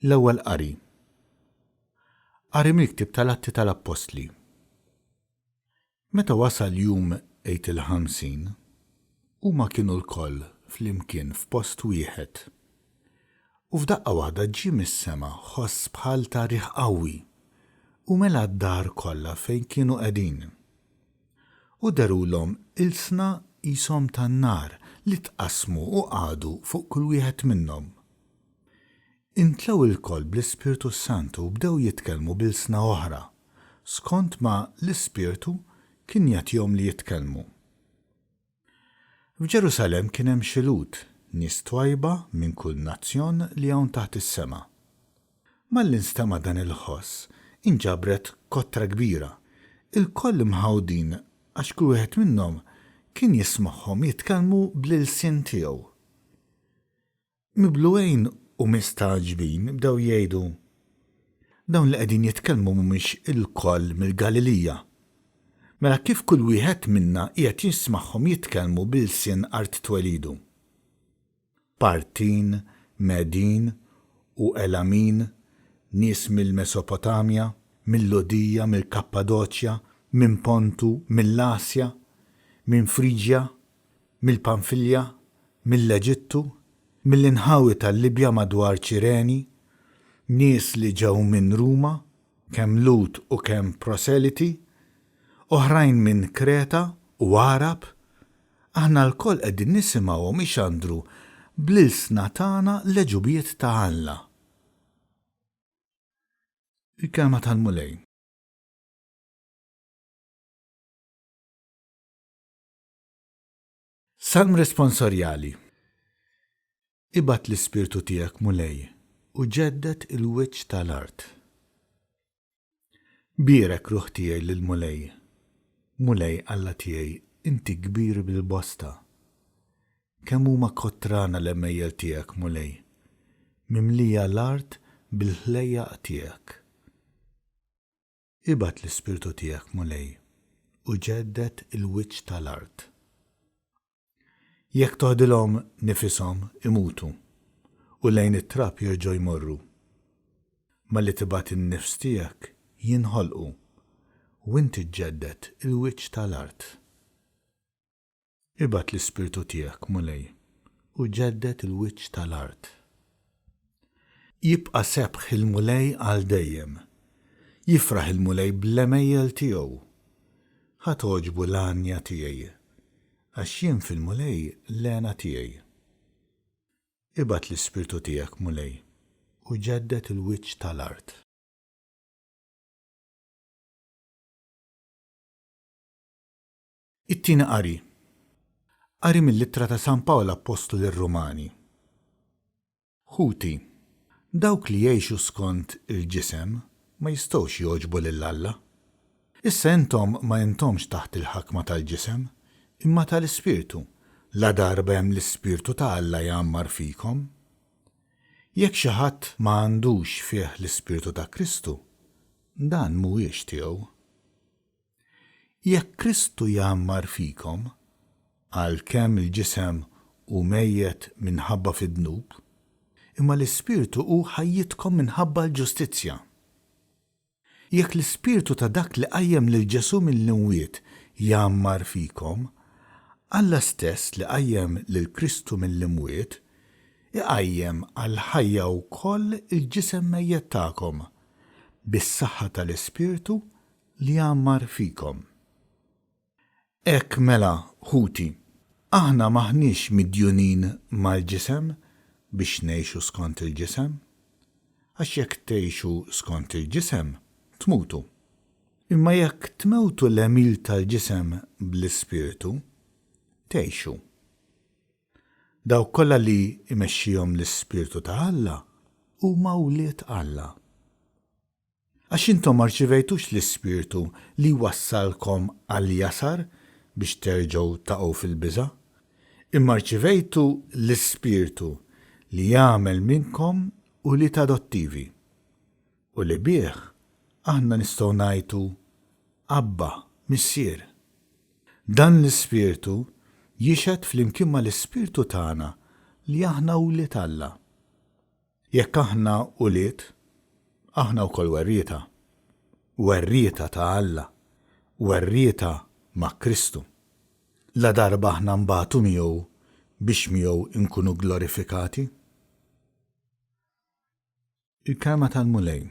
L-Ewwel Qari. Qari mill-Ktieb tal-Atti tal-Appostli. Meta wasal jum Għid il-Ħamsin, huma kienu lkoll flimkien f'post wieħed. U f'daqqa waħda ġie mis-sema ħoss bħal ta' riħ qawwi, u mela d-dar kollha fejn kienu qegħdin. U dherulhom ilsna qishom tan-nar li tqassmu u qagħdu fuq kull wieħed minnhom. Imtlew ilkoll bl-Ispirtu s-Santu u bdew jitkellmu b'ilsna oħra, skont ma l-Ispirtu kien jagħtihom li jitkellmu. F'Ġerusalemm kien hemm xi Lhud, nies twajba minn kull nazzjon li hawn taħt is-sema. Malli nstema' dan il-ħoss, inġabret kotra kbira, ilkoll imħawdin għax kull wieħed minnhom kien jismagħhom jitkellmu bl-ilsien tiegħu. Miblugħin u mistagħġbin bdew jgħidu, Dawn li qegħdin jitkellmu mhumiex ilkoll mill-Galilija? Mela kif kull wieħed minna qiegħed jismagħhom jitkellmu b'ilsien art twelidu? Partin, Medin u Elamin, nies mill-Mesopotamja, mil-Lhudija, mill-Kappadoċja, minn Pontu, mill-Asja, minn Friġja, mill-Pamfilja, mill-Eġittu, mill-inħawi tal-Libja madwar Ċireni, nies li ġew minn Ruma, kemm Lhud u kemm proseliti, oħrajn minn Kreta u Għarab, aħna lkoll qegħdin nisimgħuhom ixandru bl-ilsna tagħna l-għeġubijiet ta' Alla. Il-Kelma tal-Mulej. Salm Responsorjali Ibgħat l-Ispirtu tiegħek, Mulej, u ġedded il-wiċċ ta' l-art. Bierek, ruħ tiegħi, lill-Mulej. Mulej, Alla tiegħi, inti kbir bil-bosta. Kemm huma kotrana l-għemejjel tiegħek, Mulej, mimlija l-art bil-ħlejjaq tiegħek. Ibgħat l-Ispirtu tiegħek, Mulej, u ġedded il-wiċċ ta' l-art. Jekk toħdilhom nifishom, imutu, u lejn it-trab jerġgħu jmorru. Malli tibgħat in-nifs tiegħek, jinħolqu, u inti ġġedded il-wiċċ ta' l-art. Ibgħat l-Ispirtu tiegħek, Mulej, u ġedded il-wiċċ ta' l-art. Jibqa' sebħ il-Mulej għal dejjem. Jifraħ il-Mulej bl-għemejjel tiegħu. Ħa togħġbu l-għanja tiegħi, għax jien fil-Mulej l-hena tiegħi. Ibgħat l-Ispirtu tiegħek, Mulej, u ġedded il-wiċċ ta' l-art. It-Tieni Qari. Qari mill-Ittra ta' San Pawl Appostlu lir-Rumani. Ħuti, dawk li jgħixu skont il-ġisem ma jistgħux jogħġbu lil Alla. Issa intom ma intomx taħt il-ħakma tal-ġisem, imma tal-Ispirtu, ladarba hemm l-Ispirtu ta' Alla jgħammar fikom. Jekk xi ħadd ma għandux fih l-Ispirtu ta' Kristu, dan mhuwiex tiegħu. Jekk Kristu jgħammar fikom, għalkemm il-ġisem hu mejjet minħabba fid-dnub, imma l-ispirtu hu ħajjitkom minħabba l-ġustizzja. Jekk l-ispirtu ta' dak li qajjem lil Ġesù mill-imwiet jgħammar fikom, Alla stess li qajjem lil Kristu mill-imwiet, iqajjem għall-ħajja wkoll il-ġisem mejjet tagħkom, bis-saħħa tal-ispirtu li jgħammar fikom. Hekk mela, ħuti, aħna m'aħniex midjunin mal-ġisem biex ngħixu skont il-ġisem. Għax jekk tgħixu skont il-ġisem, tmutu. Imma jekk tmewtu l-għemil tal-ġisem bl-ispirtu, tgħixu. Dawk kollha li jmexxihom l-Ispirtu ta' Alla huma wlied Alla. Għax intom ma rċivejtux l-ispirtu li jwassalkom għall-jasar biex terġgħu taqgħu fil-biża', imma rċivejtu l-Ispirtu li jagħmel minnkom ulied adottivi, u li bih aħna nistgħu ngħajtu, Abba, Missier. Dan l-Ispirtu jixhed flimkien mal-ispirtu tagħna li aħna wlied Alla. Jekk aħna ulied, aħna wkoll werrieta. Werrieta ta' Alla, werrieta ma' Kristu. Ladarba aħna nbatu miegħu biex miegħu nkunu glorifikati. Il-Kelma tal-Mulej.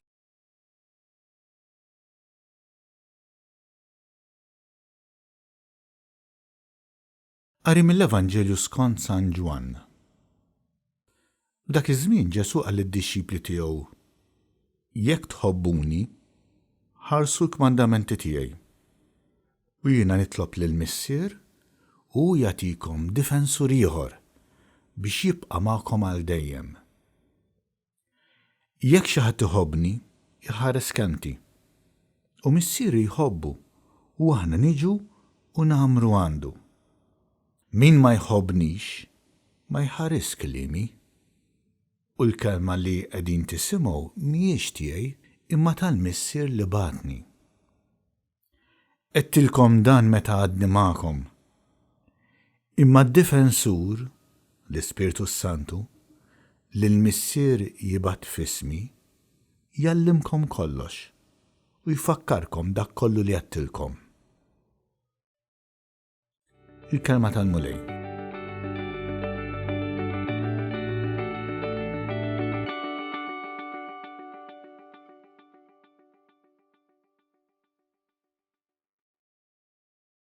Qari mill-Evanġelju skont San Ġwann. F'dak iż-żmien Ġesù qal lid-dixxipli tiegħu, Jekk tħobbuni, ħarsu l-kmandamenti tiegħi. U jiena nitlob lill-Missier, u hu jagħtikom difensur ieħor biex jibqa' magħkom għal dejjem. Jekk xi ħadd iħobbni, iħares kelmti. U Missieri jħobbu, u aħna niġu u ngħammru għandu. Min ma jħobbnix, ma jħarisx kliemi. U l-kelma li qegħdin tisimgħu mhijiex tiegħi, imma tal-Missier li bagħatni. Għedtilkom dan meta għadni magħkom. Imma d-Difensur, l-Ispirtu s-Santu, li l-Missier jibgħat f'ismi, jgħallimkom kollox u jfakkarkom dak kollu li għedtilkom. Il-Kelma tal-Mulej.